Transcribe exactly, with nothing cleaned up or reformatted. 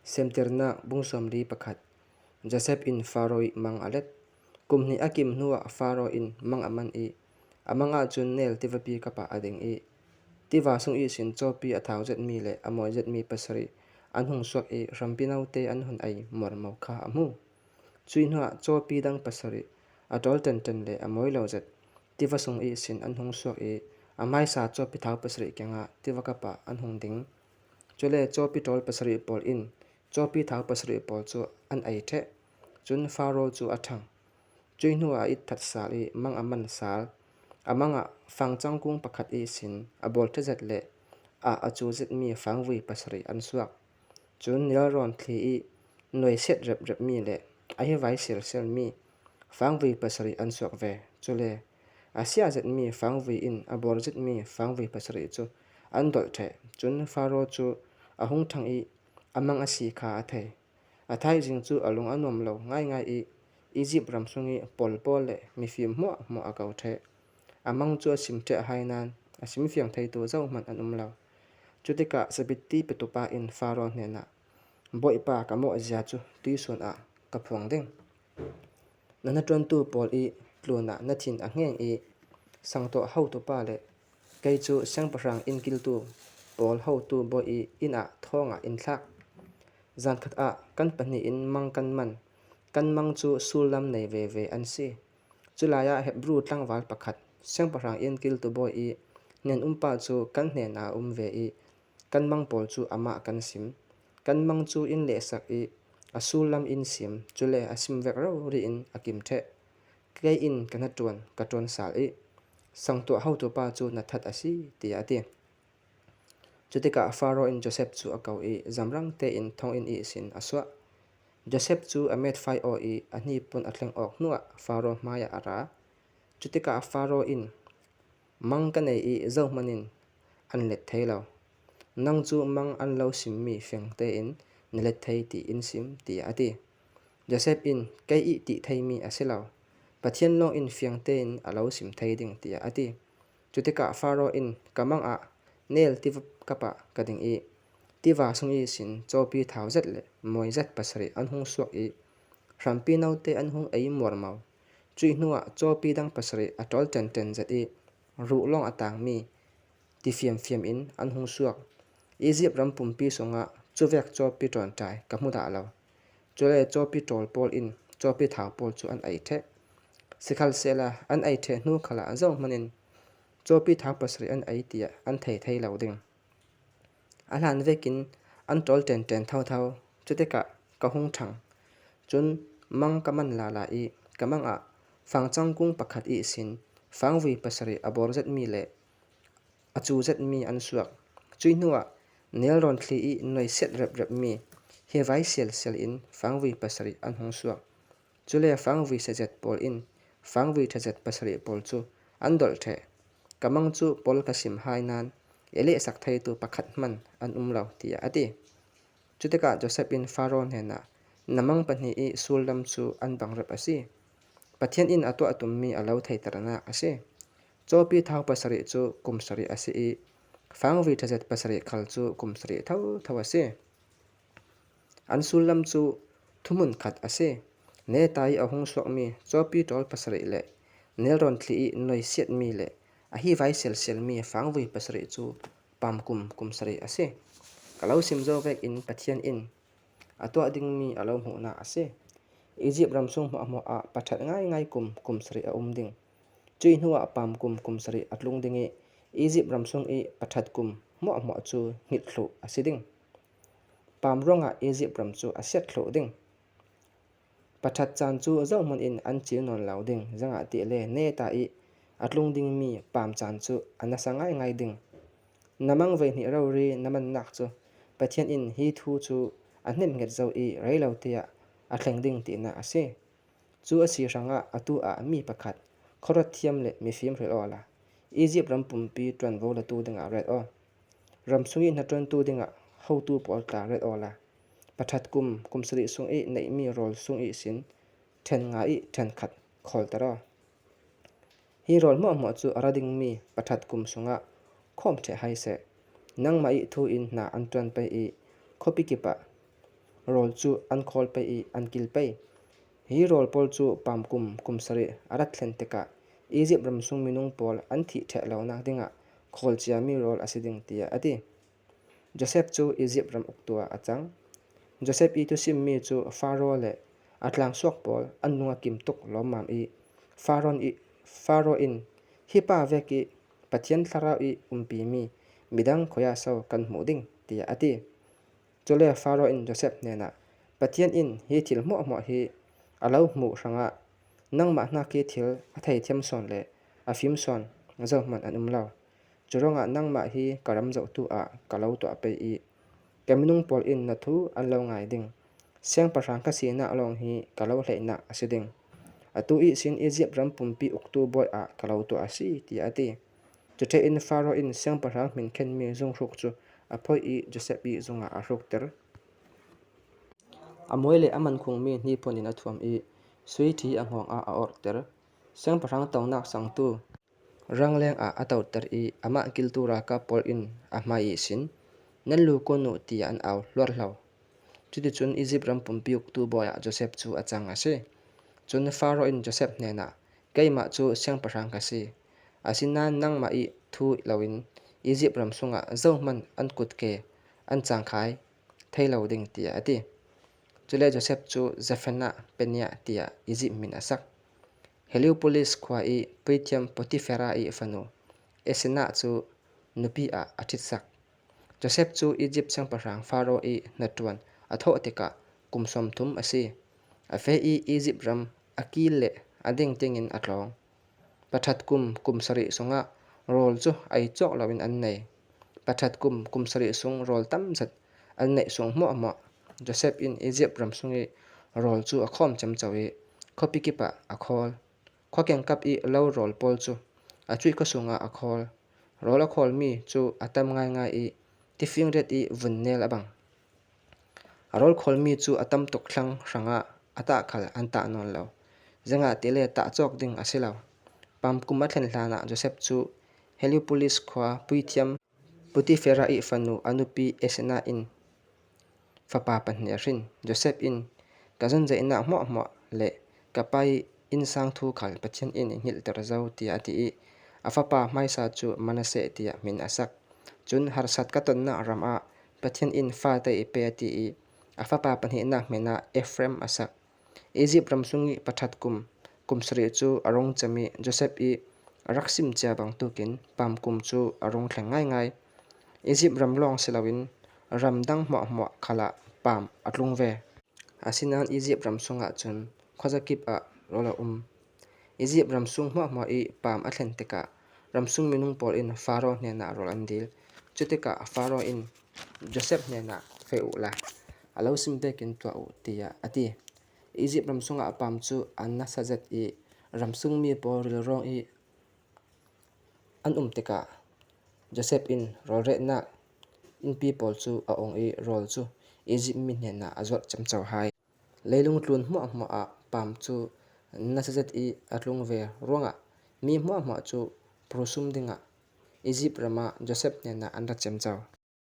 Semtirnak bung sawmli pakhat. Joseph in Faro ih mang a let. Kum hnih a kim hnuah Faro in mang a man ih, a mang ahcun Nel tivapi kapah a ding ih, tiva sung ihsin cawpi a thau zetmi le a mawi zetmi pasarih an hung suak ih, hrampi note an hun ei muarmo kha a hmu. Cuih hnuah cawpi dang pasarih, a ṭawl ṭenṭen le a mawi lo zet, tiva sung ihsin an hung suak ih, a hmaisa cawpi thau pasarih kiangah tiva kapah an hung ding. Cule cawpi ṭawl pasarih pawl in cawpi thau pasarih pawl cu an ei ṭheh. Cun Faro cu a ṭhang. Cuih hnuah a itthat sal ih mang a man sal. A mangah fangcang kung pakhat ihsin a bawl ṭhezet le ah a cu zetmi fangvui pasarih an suak. Cun nilrawn thli ih nuaisiat reprepmi le a hi vai sialsialmi fangvui pasarih an suak ve. Cule a sia zetmi fangvui in a bawl zetmi fangvui pasarih cu an dolh ṭheh. Cun Faro cu a hung ṭhang ih a mang a si kha a thei. A thaizing cu a lung a nuam lo ngaingai ih Izipt ram sungih pawl pawl le mifim hmuahhmuah a ko ṭheh. A mang cu a sim ṭheh hai nain a simfiang theitu zohman an um lo. Cutikah sabitti petupa in Faro hnenah, "Bawipa, ka mawhzia cu tuihsun ah ka phuang ding. Na hnaṭuantu pawl ih tlunah na thin a hngeng ih sangtuah hotupa le kei cu siangpahrang inn kiltu pawl hotu bawi ih inn ah thawngah in thlak. Zankhat ah kan pahnih in mang kan man. Kan mang cu sullam nei veve an si. Culai ah Hebru tlangval pakhat, siangpahrang inn kiltu bawi ih hnen umpa cu kan hnenah a um ve ih kan mang pawl cu amah kan sim. Kan mang cu in lehsak ih a sullam in sim, cule a sim vek rori in a kim ṭheh. Kei in ka hnaṭuan ka ṭuan sal ih sangtuah hotupa cu na that a si," tiah a ti. Cutikah Faro in Joseph cu a ko ih zamrang tein thonginn ihsin a suah. Joseph cu a metfai aw ih a hnipun a thleng awk hnuah Faro hmaiah a ra. Cutikah Faro in, "Mang ka nei ih zohman in an let thei lo. Nang cu mang an lo simmi fiang tein na let thei tiin sim," tiah a ti. Joseph in, "Kei ih tih theimi a si lo. Pathian lawng in fiang tein a lo sim thei ding," tiah a ti. Cutikah Faro in, "Ka mang ah Nel tiva kapah ka ding ih tiva sung ihsin cawpi thau zet le mawi zet pasarih an hung suak ih hrampi note an hung ei muarmo. Cuih hnuah cawpi dang pasarih a ṭawl ṭenṭen zet ih ruh lawng a tangmi tifiamfiam in an hung suak. Izipt ram pumpi sungah cuvek cawpi ṭawnṭai ka hmu dah lo. Cule cawpi ṭawl pawl in cawpi thau pawl cu an ei ṭheh. Sikhalsehla an ei ṭheh hnu khalah zohman in cawpi thau pasarih an ei tiah an thei thei lo ding. A hlan vekin an ṭawl ṭenṭen thotho. Cutikah ka hung ṭhang. Cun mang ka man lala ih ka mang ah fangcang kung pakhat ihsin fangvui pasarih a bawr zetmi le a cu zetmi an suak. Cuih hnuah nelrawn thli ih nuaisiat reprepmi hi vai sialsial in fangvui pasarih an hung suak. Cule fangvui siazet pawl in fangvui ṭhazet pasarih pawl cu an dolh ṭheh. Ka mang cu pawl ka sim hai nain i lehsak theitu pakhat hman an um lo," tiah a ti. Cutikah Joseph in Faro hnenah, "Na mang pahnih ih sullam cu an bangrep a si. Pathian in a tuah tummi a lo theiternak a si. Cawpi thau pasarih cu kum sarih a si ih fangvui ṭhazet pasarih khal cu kum sarih thotho a si. An sullam cu thuhmun khat a si. Neta ih a hung suakmi cawpi ṭawl pasarih le nelrawn thli ih nuaisiatmi le a hi vai sialsialmi fangvui pasarih cu pamkum kum sarih a si. Ka lo sim zo vekin Pathian in a tuah dingmi a lo hmuhnak a si. Izipt ram sung hmuahhmuah ah paṭhat ngaingai kum kum sarih a um ding. Cuih hnuah pamkum kum sarih a tlung ding ih Izipt ram sung ih paṭhat kum hmuahhmuah cu hngilh thluh a si ding. Pam ruangah Izipt ram cu a siat thluh ding. Paṭhat caan cu zohman in an cil nawn lo ding, ziangahtile neta ih a tlung dingmi pam caan cu a nasa ngaingai ding. Na mang veihnih rori na mannak cu Pathian in hi thu cu a hnemhnget zo ih rei lo tiah a thleng ding tinak a si. Cu a si hrangah atu ah mi pakhat, khuaruat thiam le mifim hrilh awla Izipt ram pumpi ṭuanvo latu dingah ret aw. Ram sungih hnaṭuantu dingah hotu pawl tla ret awla paṭhat kum kum sarih sungih neihmi rawl sung ihsin ṭhen nga ih ṭhen khat khawlter aw. Hi rawl hmuahhmuah cu a ra dingmi paṭhat kum sungah khawm ṭheh hai seh. Nangmah ih thu in hna an ṭuan pei ih khuapi kipah rawl cu an khawl pei i an kil pei. Hi rawl pawl cu pamkum kum sarih a rat thlen tikah Izipt ram sung minung pawl an thih ṭheh lonak dingah khawl ciami rawl a si ding, tiah a ti. Josef cu Izipt ram uktu ah a cang. Josef i thusimmi cu Faro le a tlangsuak pawl an lung a kim tuk lawmmam i Faro i, Faro in, "Hi pa vek i Pathian thlarau i umpimi midang khuaia so kan hmuh ding?" tiah a ti. Cule Faro in Josef hnenah, "Pathian in hi thil hmuahhmuah hi a lo hmuh hrangah nangmah hnak hi thil a theithiam sawn le a fim sawn zohman an um lo. Curuangah nangmah hi ka ram zohtu ah ka lo tuah pei i ka minung pawl in na thu an lo ngai ding. Siangpahrang ka sinak lawng hi ka lo hleihnak a si ding. Atu ihsin Izipt ram pumpi uktu bawi ah ka lo tuah a si," tiah a ti. Cuṭhe in Faro in siangpahrang hmin khenmi zunghruk cu a phoih i Josef i zungah a hrukter. A muai le a mankhungmi hniphun in a thuam i sui ṭhi a hngawng ah a orhter. Siangpahrang tonak sangtu rangleng ah a toter i amah kiltu ralkap pawl in a hmai ihsin, "Nan lu kun uh," tiah an au hluarhlo. Cuticun Izipt ram pumpi uktu bawi ah Josef cu a cang a si. Cun Faro in Josef hnenah, "Keimah cu siangpahrang ka si. Asinain nangmah i thu loin Izipt ram sungah zohman an kutke an cangkhai thei lo ding," tiah a ti. Cule Josef cu Zephanath Paneah tiah Izipt min a sak. Heliopolis khua i puithiam Potifera i fanu Asenah cu nupi ah a ṭhitsak. Josef cu Izipt siangpahrang Faro i hnaṭuan a thawh tikah kum sawmthum a si. A feh i Izipt ram a kil le a ding tingin a tlawng. Paṭhat kum, kum sarih sungah rawl cu ei cawk loin an nei. Paṭhat kum, kum sarih sung rawl tam zet an neih sung hmuahhmuah Josef in Izipt ram sung i rawl cu a khawm ciamco i khuapi kip ah a khawl. Khua kiangkap i lo rawl pawl cu a cuih khua sungah a khawl. Rawl a khawlmi cu a tam ngaingai i tifingret i vun nel a bang. A rawl khawlmi cu a tam tuk thlang hrangah a tah khal an tah nawn lo. Ziangahtile tah cawk ding a si lo. Pamkum a thlen hlanah Josef cu Heliopolis khua puithiam Potifera i fanu a nupi Asenah in fapa pahnih a hrin. Josef in, "Ka zunzainak hmuahhmuah le ka pa i innsang thu khal Pathian in i hngilhter zo," tiah a ti i a fapa hmaisa cu Manasseh tiah hmin a sak. Cun harsat ka tonnak ram ah Pathian in fate i pe a ti i a fapa pahnihnak hmin ah Efraim a sak. Izipt ram sung i paṭhat kum, kum sarih cu a rung cem i Josef i a rak sim cia bangtukin pamkum cu a rung thleng ngaingai. Izipt ram lawng si loin ram dang hmuahhmuah khalah pam a tlung ve. Asinain Izipt ram sungah cun khuazakip ah rawl a um. Izipt ram sung hmuahhmuah i pam a thlen tikah ram sung minung pawl in Faro hnenah rawl an dil. Cutikah Faro in Josef hnenah, "Feh uhla, a lo sim vekin tuah uh," tiah a ti. Izipt ram sungah a pam cu an nasa zet i ram sungmi pawl rilrawng i an um tikah Josef in rawlrehnak innpi pawl cu a ong i rawl cu Izipt mi hnenah a zuarh ciamco hai. Leilung tlun hmuahhmuah ah pam cu nasa zet i a tlung ve ruangah mi hmuahhmuah cu pursum dingah Izipt ram ah Josef hnenah an ra ciamco.